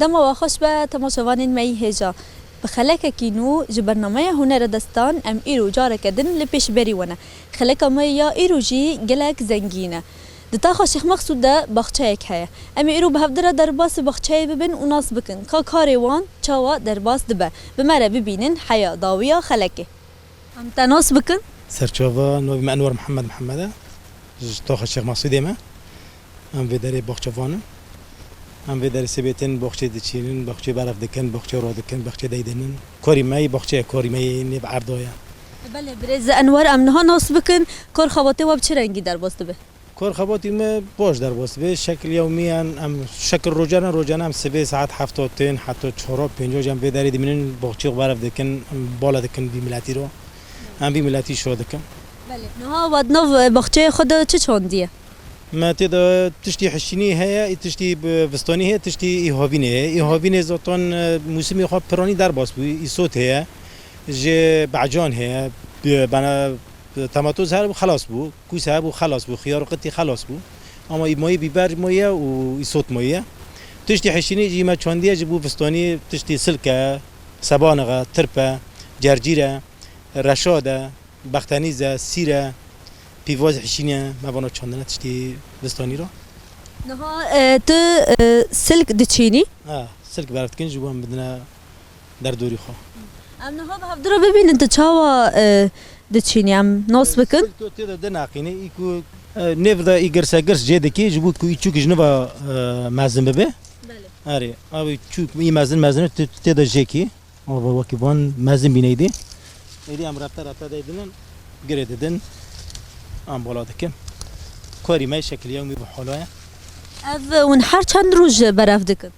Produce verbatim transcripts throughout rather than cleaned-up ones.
Dema we xweş be, temaşevanên me yî hêja. Bi xelekekî nû ji bernameya Hunera Destan em îro careke din li pêşberî we ne. Xeleka me ya îro jî gelek zengîn e. Di taxa Şêx Mexsûd de baxçeyek heye. Em ê îro bi hevdira derbasî baxçeyê bibin û nas bikin ka karê wan çawa derbas dibe. Bi me re bibînin heya dawiya xelekê. Em te nas bikin? Serçava, navê me Enwer Mihemed Mihemed e. Ji taxa Şêx Mexsûdê me. Em vê derê baxçevan in. Em vê derê sibê tên baxçê diçînin, baxçê beref dikin, baxçê radikin, baxçê deydinin. Karî me yê baxçe ye, karî me yê nêv erda ye. Belê, birêz Enwer, em niha nas bikin, kar xebatê we bi çi rengî derbas dibe? Kar xebatî me baş derbas dibe. Şekil yewmî yan, em şekil rojane, rojane em sibê saet hefta tên, heta çar pênc jî em vê derê dimînin, baxçê xwe beref dikin, em bala dikin vî miletî re. Em vî miletî şo dikin. Belê. Niha we di nav, e, baxçeyê xwe de çi çandiye? Me tê de tiştî hişînî heye, ê tiştî bi-, bistanî heye, tiştî îhavînê heye. Îhavînê zaten, e, mûsimê xwe piranî derbas bû. Îsot heye, ji becan heye, bi-, bana, tomatoz her bû, xelas bû. Kûse hebû, xelas bû. Xiyar û qitî xelas bû. Ama î mayî bîber mayî ye û îsot mayî ye. Tiştî hişînî jî me çandiye ji bo bistanî, tiştî silke, sebanixe, tirpe, cercîre, reşade, bextenîze, sîre, pîvaz hişîne, me vana çandine tiştî bistanî ra. Niha, e, tu, e, silk diçînî? Ha, silk berf dikin ji bo em bidine derdorî xwe. Em niha bi hevdira bibînin tu çawa, e, diçînî, em nas bikin? Silk tu tê de dinaqînî, î ku, e, nêv de î girse girs jê dikî, ji bo ku î çûk ji niva, e, mezin bibe. Belê. Erê, ew çûk î mezin mezin tu tê de jêkî. Ava wekî van mezin bîne êdî. Êdî em repte repte deydinin, girê didin, em bala dikin. Karî me şekil yewmî bi hola ye. Ev hûn her çend roj beref dikin?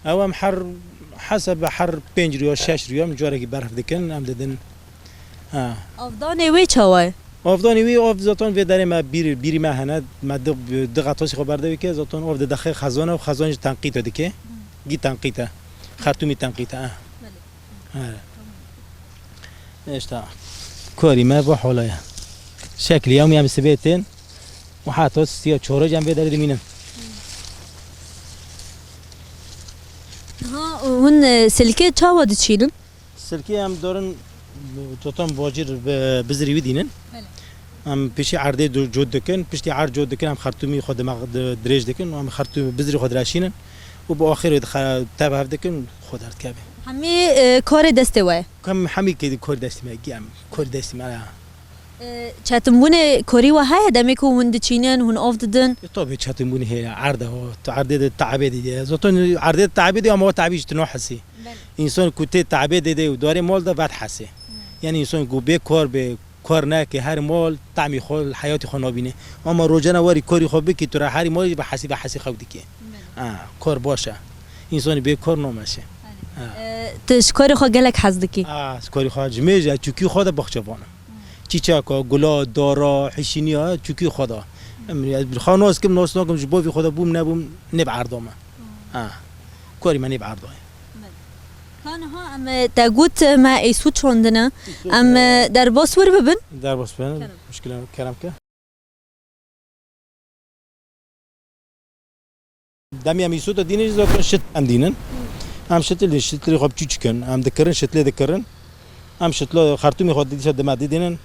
Ew em her hesebe her pênc rûya, şeş rûya em carekî beref dikin, em didin. Ha. Avdanê wê çawa ye? Avdanê wî, av zaten vê derê me bîr, bîrî me hene, me di, di qetasî xwe berdevê ke, zaten av didexê xezana û xezan jî tenqîte dike. Gî tenqîte. Xertûmî tenqîte, eh. Belê. He. Îşte, korî me bu hola ye. Şeklî em, em sibê tên û heta siya çorê em vê derê dimînin. Ha, hûn, e, silkê çawa diçînin? Silkê em dorin, totam bacîr bi, bizirî wî dînin. Belê. Em pêşî erdê du-, cot dikin, piştî erd cot dikin, em xertûmî xwe dima-, di-, dirêj dikin, em xertûm bizirî xwe direşînin û bi axirê dixe-, tev hev dikin, xwe derdikeve. Hemî, e, karê destê we ye? Kem hemî kê kor destî me, gem kor destî me ya. E, çetinbûnê korî we heye demê ku hûn diçînin, hûn av didin? E, tabii çetinbûnê heye, erd e, tu erdê de teabê dide. Zaten erdê de teabê dide ama o teabî ji tu nahesî. Belê. Însan ku tê teabê dide û darê mal de vedhesê. Hmm. Yani însan ku bê kor be, kor neke, her mal temî xwe, heyatî xwe nabîne. Ama rojane werî korî xwe bikî, tu re herî mal jî bi hesî, bi hesî xew dikê. Belê. Ha, kor baş e. Însanî bê kor nameşe. Belê. Ha. E, tu ji korê xwe gelek hez dikî? Ha, ji korê xwe, ji mêj e, çûkî xwe de baxçevan im. Hmm. Çîçeka, gula, dara, hişîniya, çûkî xwe de. Hmm. Em, ez bi xwe nas kim, nas nakim, ji bo vî xwe de bûm, nebûm, nê bi erda me. Hmm. Ha. Korî me nê bi erda ye. Belê. Ka niha em, e, te got, e, me êsût çandine. Êsût, em, e, e, derbas wir bibin? Derbas bibin. Kerem. Muşkile kerem ke. Demê em êsût dînin, zaten şit em dînin. Em şitil dî, şitilê xwe biçûçik in. Em dikirin, şitilê dikirin. Em şitla xertûmê xwe dîsa dime didînin.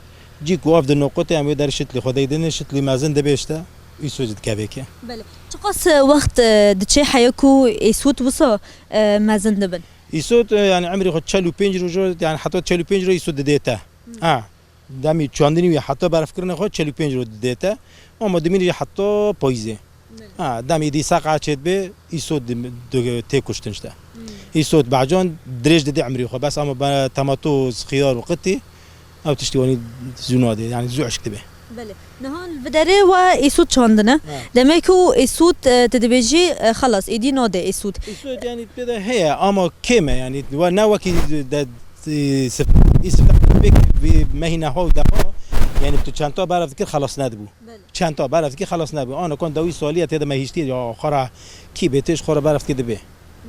Cî ku av di noqutê em wê derê şitilê xwe deydinin, şitilê mezin dibe işte. Îsût dikeve ke. Belê. Çiqas, e, wext, e, diçe heye ku êsût wisa, e, mezin dibin? Îsût, e, yani emrê xwe çel û pênc roj, yani heta çel û pênc roj îsût didê te. Hmm. Ha. Demî çandinî wî heta berfkirinê xwe çel û pênc roj didê te. Ama dimînî jî heta payîzê. Belê. Ha, demî dî seqa çêdibe, îsût dim-, du-, tê kuştin işte. Hmm. Îsot, bacan dirêj dide emrî xwe. Bes ama be-, tematoz, xiyar û qitî, ew tiştî wanî zû nadê. Yani zû eşk dibe. Belê. Niha li vê derê we îsot çandine. Ha. Demek ku îsot, e, tu dibêjî, e, xelas, êdî nade îsot. Îsot yani pê de heye ama kêm e yani. Wa ne wekî de, e, sif-, îsot pek bir mehîne ha û deha yani tu çenta beref dikir xelas nedibû. Belê. Çenta beref dikir xelas nebû. Ana kon dawî salî ye tê de me hiştî ya xwe re kî bê têj xwe re beref dikir dibê.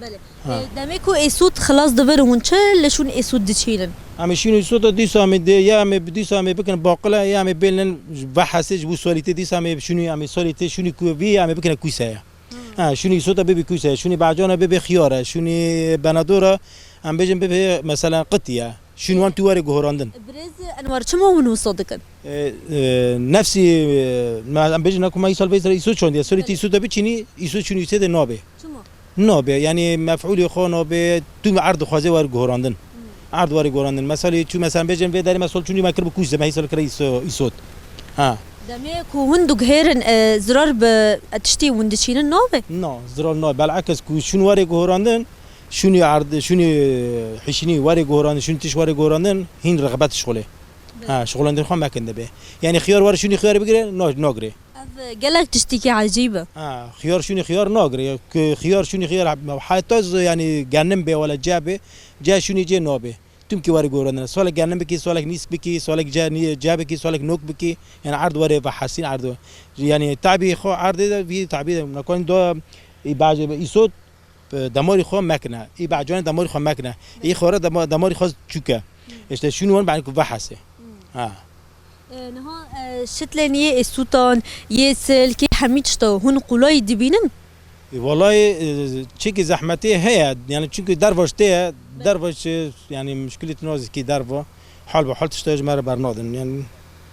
Belê. Ha. E, demê ku êsûd xilas dibir hûn çi li şûn êsûd diçînin? Em ê şûn êsûd dîsa em ê dê, ya em ê bi dîsa em ê bikin baqile, ya em ê bêlin vehesê ji bo salîtê dîsa em ê şûnî, em ê salîtê şûnî ku vî ya em ê bikine kûse ye. Hmm. Ha, şûnî êsûd bibî kûse ye, şûnî bacana bibê xiyar e, şûnî benador e, em bêjin bibê mesela qitî ye. Şûnî wan tu warê guhorandin. Birêz Enwer, çima hûn wisa dikin? E, e, nefsî, e, me, em bêjin, ku me îsal vê serê îsûd çandiye. Serê tî îsûd de biçînî, îsûd çûnî îsê de nabe. Çima? Nabe, yani mef'ûlê xwe nabe, tu me erd dixwaze wer guhorandin. Hmm. Erd warê guhorandin. Meselê çû, mesela bêjin vê derê me sol çûnî me kir bi kûç de, me îsal kire îsûd. Ha. Demê ku hûn diguhêrin, e, zirar bi tiştî hûn diçînin nabe? Na, zirar nabe. Belekes ku şûn warê guhorandin, şûnî erd, şûnî hişînî warê guhorandin, şûnî tiş warê guhorandin, hîn rixbet şixulê. Ha, şixulandin xwe mekin dibe. Yani xiyar were şûnî xiyar bigire, na, nagire. Ev gelek tiştîkî ecîb e. Ha, xiyar şûnî xiyar nagire. Ku xiyar şûnî xiyar heta z-, yani genim bê wala ce bê, ce şûnî cê nabe. Tüm ki were guhorandin. Salek genim bikî, salek nîsk bikî, salek ce, nî-, ce bikî, salek nok bikî. Yani erd were ve hesîn erd. Yani tabî xwe erdê de vî tabî de nakan do î bacê îsot e, demarî xwe mekine. Î becanê demarî xwe mekine. Î xwe re dema-, demarî xwe çûke. Îşte şûnî wan beni ku vehese. Ha. E, niha, e, şitlên yê êsûtan, yê silkê hemî tişta hûn qulayî dibînin? E, wallahî, e, çekî zehmetê heye. Yani çünkü dervaş tê ye, dervaş, e, yani muşkilî tu nazikî derva. Hal bi hal tişta ji me re bernadin. Yani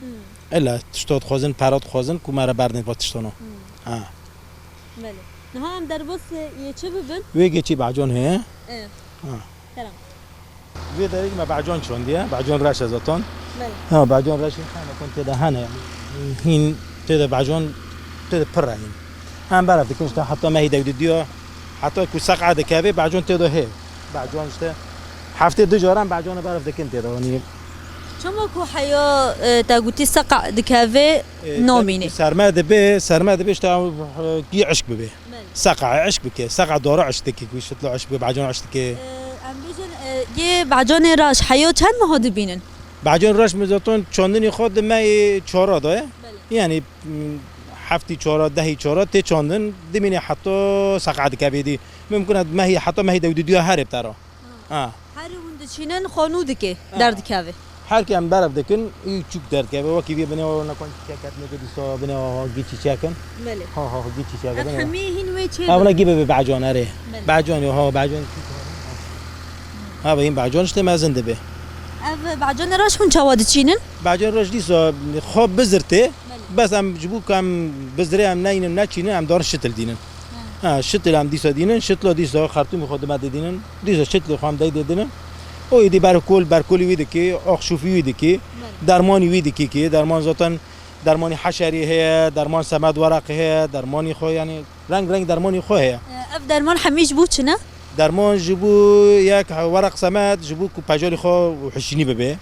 Hmm. Ela tişta dixwazin, pera dixwazin ku me re berdin va tiştana. Hmm. Ha. Belê. Niha em derbas yê çi bibin? Wê geçî becan heye. E. Ha. Kerem. Vê derê me becan çandiye, becan reş e zaten. Belê. Ha, becan reş e, hene kon tê de hene. Hîn tê de becan tê de pir e hîn. Em beref dikin işte heta mehî dewdî diya, heta ku seqa dikeve, becan tê de hê. Becan işte heftê du caran becana beref dikin tê de, hani. Çima ku heya, e, te gotî seqa dikeve, e, namîne? Serme dibe, serme dibe işte, e, kî eşk bibe. Belê. Seqa eşk bike, seqa dara eşk dike, ku şitla eşk bibe, becan eşk dike. E, em bêjin, e, yê becanê reş heya çend meha dibînin? Becan reş mi zaten çandinî xwe di mehê çara de ye. Belê. Yani, m, heftî çara, dehî çara tê çandin, dimîne heta seqa dikeve dî. Mimkun e mehî, heta mehî dewdî diya herê bi te re. Ha. Ha. Herî hûn diçînin xwe nû dike, ha, derdikeve. Her ke em beref dikin, î çûk derdikeve. Wekî vê binê o nekan çiçek ketine ke dîsa binê o gî çiçekin. Belê. Ha, ha, gî çiçekin. Ev hemî hîn wê çê. Ha, buna gibi bir becan erê. Belê. Becan yo, ha, becan. Ha, be hîn becan işte mezin dibe. Ev becanê reş hûn çawa diçînin? Becan reş dîsa xwe bizirtê. Belê. Bes em ji bo ku em bizirê em neynin, neçînin, em dar şitil dînin. Ha, şitil em dîsa dînin, şitla dîsa xertûmî xwe dime didînin, dîsa şitlê xwe em dey didînin. O êdî berkol, berkolî wî dikî, axşûfî wî dikî, dermanî wî dikî ki, derman zaten dermanî heşerî heye, derman semed weraqî heye, dermanî xwe, yani reng reng dermanî xwe heye. E, ev derman hemî ji bo çi ne? Derman ji bo yek weraq semed, ji bo ku pejalî xwe hişînî bibe. Belê.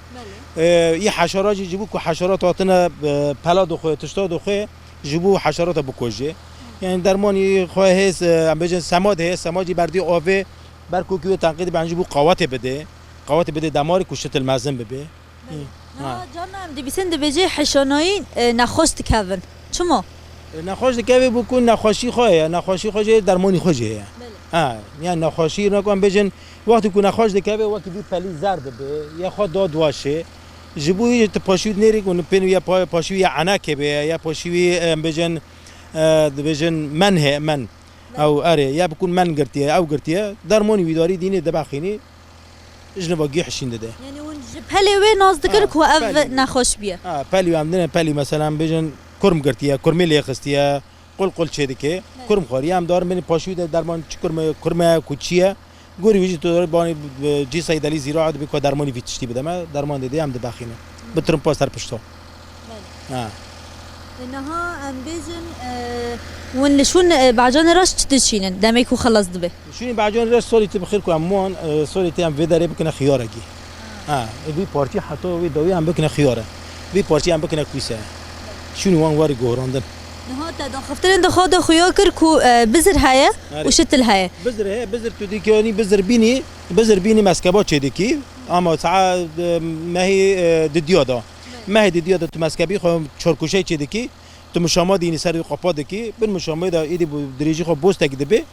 E, yê heşara jî ji bo ku heşarat hatine, e, pela dixwe, tişta dixwe, ji bo heşarata bikuje. Yani dermanî xwe hê, em bêjin semad heye, semad jî berdî avê, ber kokî wê tenqî dibe, ji bo qawetê bide. Qawetê bide demarê ku şitil mezin bibe. Belê. Ha. Niha carna em dibîsin dibêjê heşanayî, e, nexweş dikevin. Çima? E, nexweş dikeve bo ku nexweşî xwe ye, nexweşî xwe jê dermanî xwe jê ye. Belê. Ha, yani nexweşî ne ku em bêjin, wextê ku nexweş dikeve, wekî vî pelî zer dibe, ya xwe dad waşê. Ji bo wî tu paşî wî nêrî ku pên ya pa-, paşî wî ya enakê be, ya paşî wî, em bêjin, e, dibêjin men he, men. Ew erê, ya bikun men girtiye, ew girtiye, dermonî wî darî dînê dibexînî, ji niva gî hişîn dide. Yani hûn ji pelê wê nas dikin ku ev nexweş biye? Ha, pelî em dine, pelî mesela em bêjin kurm girtiye, kurmê lê xistiye, qul qul çê dike, kurm xwariye, em darin benî paşî wî de derman çi kurme, kurme ku çi ye, gorî wî jî tu banî, e, cî seydelî zîra dibe ku dermanî vî tiştî bide me, derman dide em dibexîne. Bi trimpa ser pişta. Belê. Ha. Niha em bêjin, e, hûn li şûn, e, bacanê reş çi dişînin demê ku xelas dibe? Şûnî bacanê reş salî te bi xêr ku em wan, e, salî te em vê derê bikine xiyarekî. Ha, e, vî parçî heta wê dawî em bikine xiyare. Vî parçî em bikine kûse. Şûnî wan werî gohrandin. Niha te daxiftinên di xwe de xuya kir ku, e, bizir heye Erê. û şitil heye. Bizir heye, bizir tu dîkanî bizir bînî, bizir bînî meskeba çêdikî. Ama saet, e, mehî, e, didiya da. Mehê didiya da tu meskebî xwe çarkuşey çêdikî. Tu mişama dînî ser wî qapa dikî. Bin mişamê de êdî bi dirêjî xwe bostek dibe.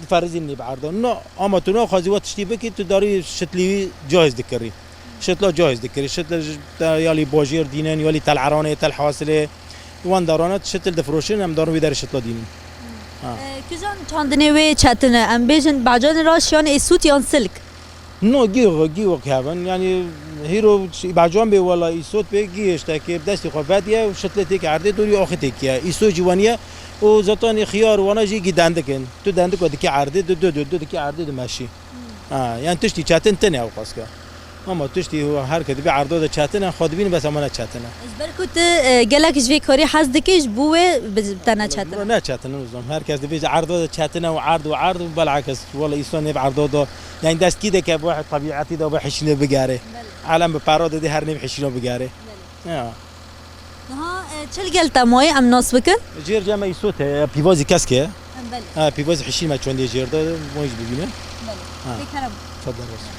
Diferizî nî bi erda. Na, ama tu naxwazî we tiştî bikî, tu darî şitlî wî caiz dikirî. Şitla caiz dikirî. Şitla ji te ya lî bajêr dînin, ya lî Tel Eranê, Tel Hasilê. Wan darana şitil difiroşin, em darin wî derê şitla dînin. Ha. E, kijan çandinê wê çetin e? Em bêjin bacanê reş yan êsût yan silk? No, gî, gî wek hevin. Yani hîro bacan bê wela îsot bê, gî hiştekê destê xwe vediye û şitlê têkê erdê dorî axê têkiye. Îsot jî weniye û zaten xiyar wana jî gî dendik in. Tu dendika dikî erdê, du, du, du, du dikî erdê dimeşî. Ha, yani tiştî çetin tine ew qaske. Ama tiştî her ke dibê erda de çetin e, xwe dibînin bes ama ne çetin e. Ji ber ku tu, e, gelek ji vê karî hez dikî, ji bo wê bi te ne çetin e. Ne çetin e, nizam. Her kes dibêje erda de çetin e û erd û erd û belakes. Wela îsot nêv erda de. Yani dest kî dike bi tebîetî de bi hişîne bigere. Belê. Alem bi para didê her nêv hişîne bigere. Belê. Ya. Niha, e, çil gel te mayê em nas bikin? Jêr cem me îsot e, pîvazî kesk e. Em belê. Ha, pîvazî hişîn me çandê jêr de, wan jî bibîne. Belê. Ha. Lê kerem. Tfadel olsun.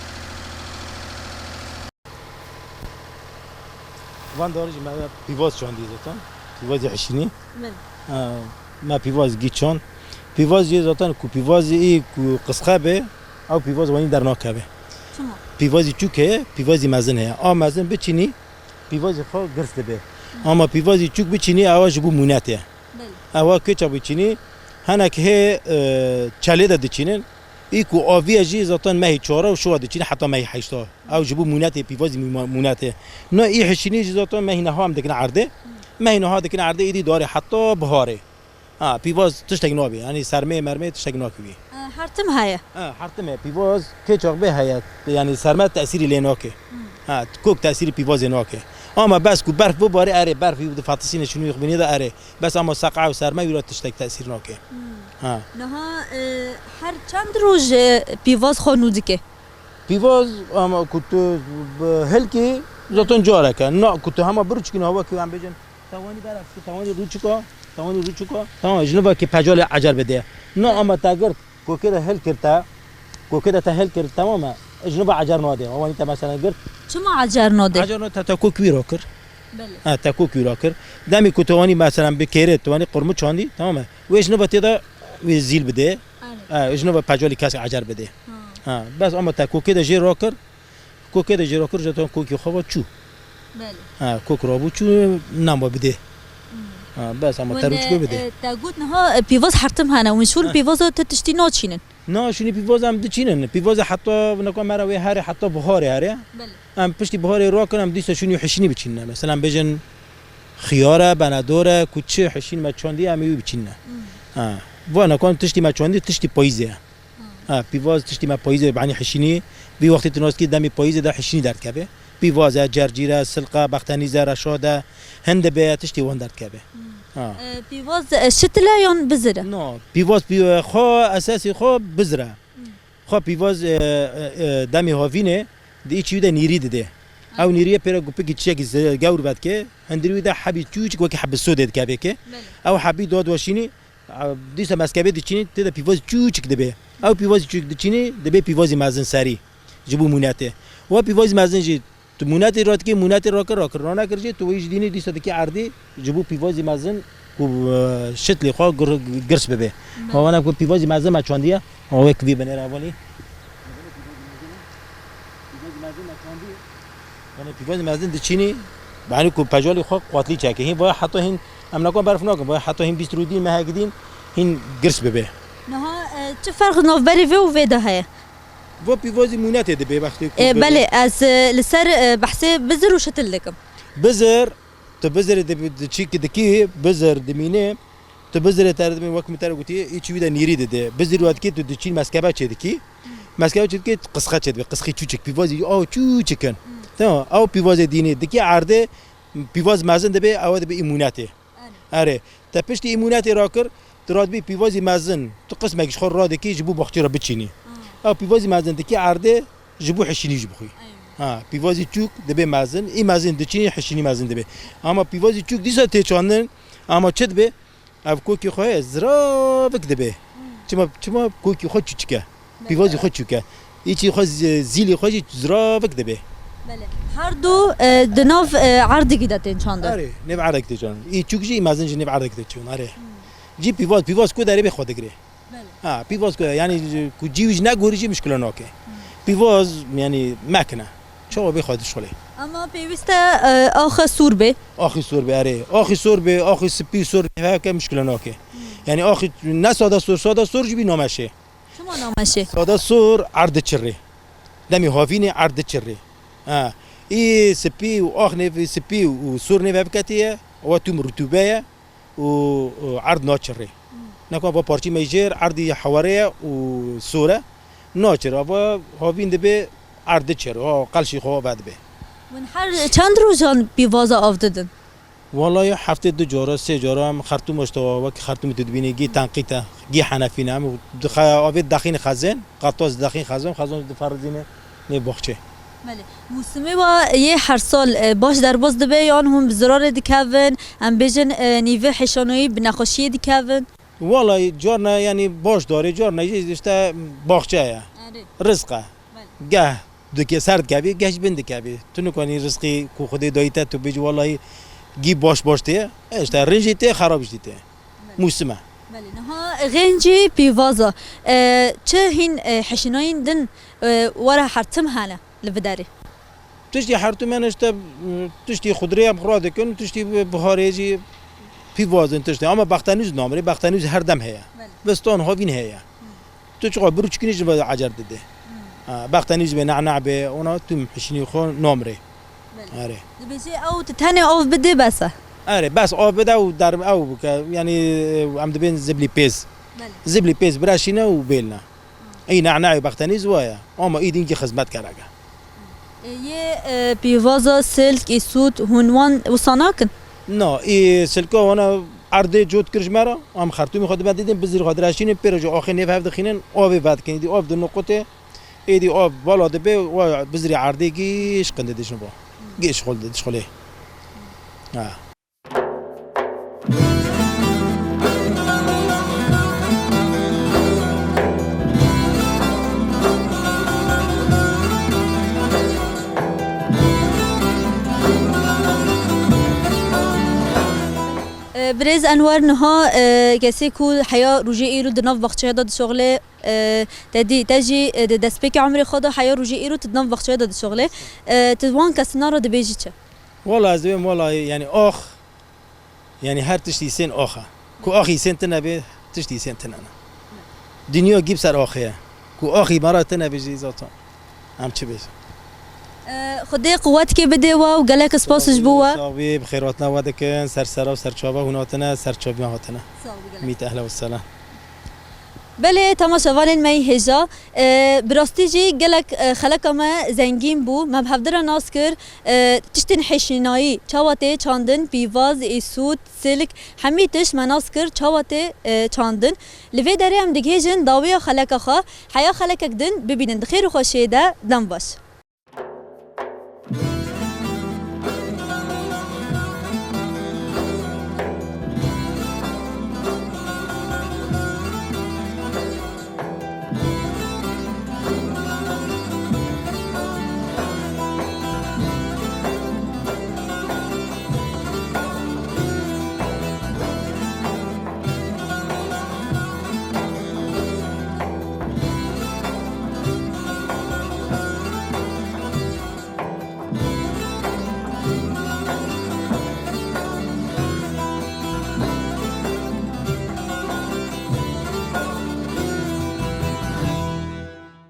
Van darî jî me pîvaz çandî zaten. Pîvazî hişînî. Belê. Ha, me pîvaz gî çand. Pîvaz jî zaten ku pîvazî î ku qisxe be, ew pîvaz wanî dernakeve. Çima? Pîvazî çûk heye, pîvazî mezin heye. A mezin biçînî, pîvazî xwe girs dibe. Ama pîvazî çûk biçînî, ewa ji bo mûnetê. Belê. Ewa kêça biçînî, henek hê, e, çelê de diçînin. Î ku aviye jî zaten mehî çara û şowa diçîne heta mehî heşta. Ew ji bo mûnetê, pîvazî mû-, mûnetê. Na î hişînî jî zaten mehî neha em dikine erdê. Mehî neha dikine erdê, êdî darê heta biharê. Ha, pîvaz tiştek nabe. Yanî sermê mermê tiştek nakivî. E, her tim heye? Ha, her tim heye. Pîvaz kê çax bê heye. Yanî serme tesîrî lê nake. Ha, kok tesîrî pîvazê nake. Ama bes ku berf bibare, erê berf wî difatisîne şûnî xwînê de erê. Bes ama seqa û serme wî re tiştek tesîr nake. Ha. Niha, e, her çend roj, e, pîvaz xwe nû dike? Pîvaz ama ku tu bi hilkî zaten careke. Na ku tu hema birûçkî hava ki em bêjin. Tewanî berefşi, tewanî rûçika, tewanî rûçika. Tamam, ji nivakî pecalê ecer bide. Na ama te girt, kokê de hilkir te, kokê de te hilkir, tamam e. Ji niva ecer nade. Awanî te mesela girt. Çima ecer nade? Ecer nade te, te kok wî rakir. Belê. Ha, te kok wî rakir. Demî ku tewanî mesela bi kêrê, tewanî qurmu çandî, tamam e. Wê ji niva tê de wê zîl bide. Erê. Ha, ji niva pecalî kes ecer bide. Ha. Ha, bes ama te kokê de jê rakir. Kokê de jê rakir, jeton kokê xwe ve çû. Belê. Ha, kok rabû çû, nema bidê. Hmm. Ha, bes ama te rûçik bidê. E, te got niha, e, pîvaz hertim hene, hûn şûn pîvaza te tiştî naçînin? Na, şûnî pîvaza em diçînin. Pîvaza heta, neka me re wê herê heta biharê herê. Belê. Em piştî biharê rakin, em dîsa şûnî hişînî biçînin. Mesela em bêjin xiyar e, benedor e, ku çi hişîn me çandî, em ê wî biçînin. Hmm. Ha. Va neka tiştî me çandî, tiştî payîzê ye. Ha, pîvaz tiştî me payîzê, yanî hişînî, vî wextê tu nas kî demê payîzê de hişînî derdikeve. Pîvaz e, cercîr e, silq e, bextenîz e, reşad e, hin dibe, tiştî wan derdikeve. Hmm. Ha. E, pîvaz, e, şitil e yan bizir e? No, pîvaz pî-, xwe, esasî xwe bizir e. Hmm. Xwe pîvaz, e, e, e, demê havînê, di îçî wî de nîrî dide. Ha. Ew nîriyê pê re gupikî çiçekî ze-, gewr vedike, hundirî wî de hebî çûçik wekî hebî sodê dikeve ke. Belê. Ew hebî dad weşînî, Dîsa mezkebê diçînî, tê de pîvazî çûçik dibe. Ew pîvazî çûçik diçînî, dibe pîvazî mezin serî. Ji bo mûnetê. Wa pîvazî mezin jî, tu mûnetê radikî, mûnetê rakir, rakir, ranekir jî, tu wî jî dînî, dîsa dikî erdî, ji bo pîvazî mezin ku, e, şitlê xwe gir-, girs bibe. Belê. Ma wana ku pîvazî mezin me çandiye, ma wek vî binêre evalî. Pîvazî mezin me çandî. Yanî pîvazî mezin diçînî, yanî ku pecalî xwe quwatlî çeke. Hîn vaya heta hîn em naka berf nakin, vaya heta hîn bîst rûdîn, mehek dîn hîn girs bibe. Niha, e, çi ferq navberê vê û vê de heye? Va pîvazî mûnetê dibe wextê ku E, belê, ez, e, li ser, e, behsê bizir û şitil dikim. Bizir, tu bizirê dibi-, diçî ki dikî, bizir dimîne, Tu bizirê te re dibên wek min te re gotî, îçî wî de nîrî dide. Bizirî wa dikî tu diçîn meskebe çê dikî. Meskebe çê dikî qisxe çê dibe. Qisxî çûçik, pîvazî aw çûçik in. Tamam, ew pîvazê dînî dikî erdê, pîvaz mezin dibe, ew dibe îmûnetê. Erê. Erê, te piştî îmûnetê rakir, tu radibî pîvazî mezin, tu qismek ji xwe radikî ji bo baxçê re biçînî. Ew pîvazî mezin dikî erdê ji bo hişînî jî bixwî. Ha, pîvazî çûk dibe mezin, î mezin diçînî hişînî mezin dibe. Ama pîvazî çûk dîsa tê çandin, ama çi dibe? Ev kokî xwe ye, ziravik dibe. Çima, çima kokî xwe çûçik e. Pîvazî xwe çûk e. Îçî xwe z-, zîlî xwe jî ziravik dibe. Belê. Her du, e, di nav, e, erdikî de tên çandin. Erê, nêv erdek tê çandin. Î çûk jî, î mezin jî nêv erdek tê çandin. Erê. Cî pîvaz, pîvaz ku derê bê xwe digire. Belê. Ha, pîvaz ku, yanî, ku cî wî jî negorî jî mişkile nake. Pîvaz, yanî, mekine. Çawa bê xwe dişxulê. Ama pêwîst e, e, axe sor bê. Axî sor bê, erê. Axî sor bê, axî spî sor bê, heke mişkile nake. Yanî axî ne sada sor, sada sor jî bî nameşê. Çima nameşê? Sada sor erd diçirê. Demê havînê erd diçirê. Ha. Î spî û ax nêv spî û sor nêv hevketê ye. Ewa tûm rutûbe ye û, û erd naçirê. Neka va parçî meyjêr erdî heware ye û sor e. Naçir. Ava havîn dibe erd diçir. Ha, qelşî xwe vedibe. Hûn her çend rojan pîvaza av didin? Walayi heftê du cara, sê cara em xertûm işte wek xertûmê tu dibînî, gî tenqît e, gî henefî ne. Em dixe-, avê dixînî xezên, qataz dixîn xezên, xezan diferizîne nê baxçê. Belê. Mûsimê wa yê her sal, e, baş derbas dibe yan hûn bi zirarê dikevin, em bêjin, e, nîvê hêşanoyî bi nexweşiyê dikevin? Walayi carna yanî baş darê, carna jî işte baxçe ye. Erê. Rizq e. Belê. Geh dike-, ser dikevî, geh ji bin dikevî. Tu nikanî rizqî ku Xwedê dayî te, tu bêjî, walayi gî baş baş tê, e, işte, rinc jî tê, xerab jî tê. Belê. Mûsim e. Belê, niha rinc jî pîvaza. E, çi hîn, e, hişînayîn din, e, were her tim hene li vê derê? Tiştî her tim hene, işte, tiştî xudrê em xura dikin, tiştî bi-, biharê jî pîvazin tiştî. Ama bextenûz namrê, bextenûz her dem heye. Belê. Bistan havîn heye. Tu çiqa birûçkinî ji ve ecer dide. Ha, bextenî ji be, nehna be, ona tu hişînî xwe namrê. Belê. Erê. Dibêje ew tu tenê av bidê bes e. Erê, bes av bide û derm ew bike. Yanî, em dibên ziblî pêz. Belê. Ziblî pêz bireşîne û bêline. Ey nehna û bextenî ji we ye. Ama î din ki xizmet kereke. Ê, yê, e, pîvaza, silk, îsût, hûn wan wisa nakin? Na, ê silka wana erdê cot kir ji me re, em xertûmê xwe dibe didin, bizirî xwe direşînin, pê re ji axê nêv hev dixînin, avê vedikin, êdî av di niqutê, êdî av bala dibe, wa bizirî erdê gîş qin didişin bo. Gîş xwe didişxulê. Ha. E, birêz Enwer, niha, e, kesê ku heya rojê îro di nav baxçeya de dişoxile, e, te dî, te jî, e, di destpêkê umrê xwe de heya rojê îro tu di nav baxçeya de dişoxile. E, tu wan kesinan re dibêjî çi? Wala ez dibêm, wala, yanî, ax, yanî, her tiştî îsên ax e. Ku axî îsên tine bê, tiştî îsên tine ne. Dinya gî bi ser axê ye. Ku axî me re tine bê jî zaten. Em çi bêjin? E, Xwedê quwetkê bidê we û gelek spas ji bo we. Sax bî, bi xêrhatina we dikin, ser sera û ser çava hûn hatine, ser çaviyan hatine. Sax bî gelek. Mît ehla û sela. Belê, temaşevanên me yî hêja, e, bi rastî jî gelek, e, xeleka me zengîn bû. Me bi hevdi re nas kir, e, tiştên hêşînayî, çawa tê çandin, pîvaz, îsût, silk, hemî tişt me nas kir, çawa tê, e, çandin. Li vê derê em digihêjin dawiya xeleka xwe, heya xelekek din bibînin di xêr û xweşiyê de, dem baş.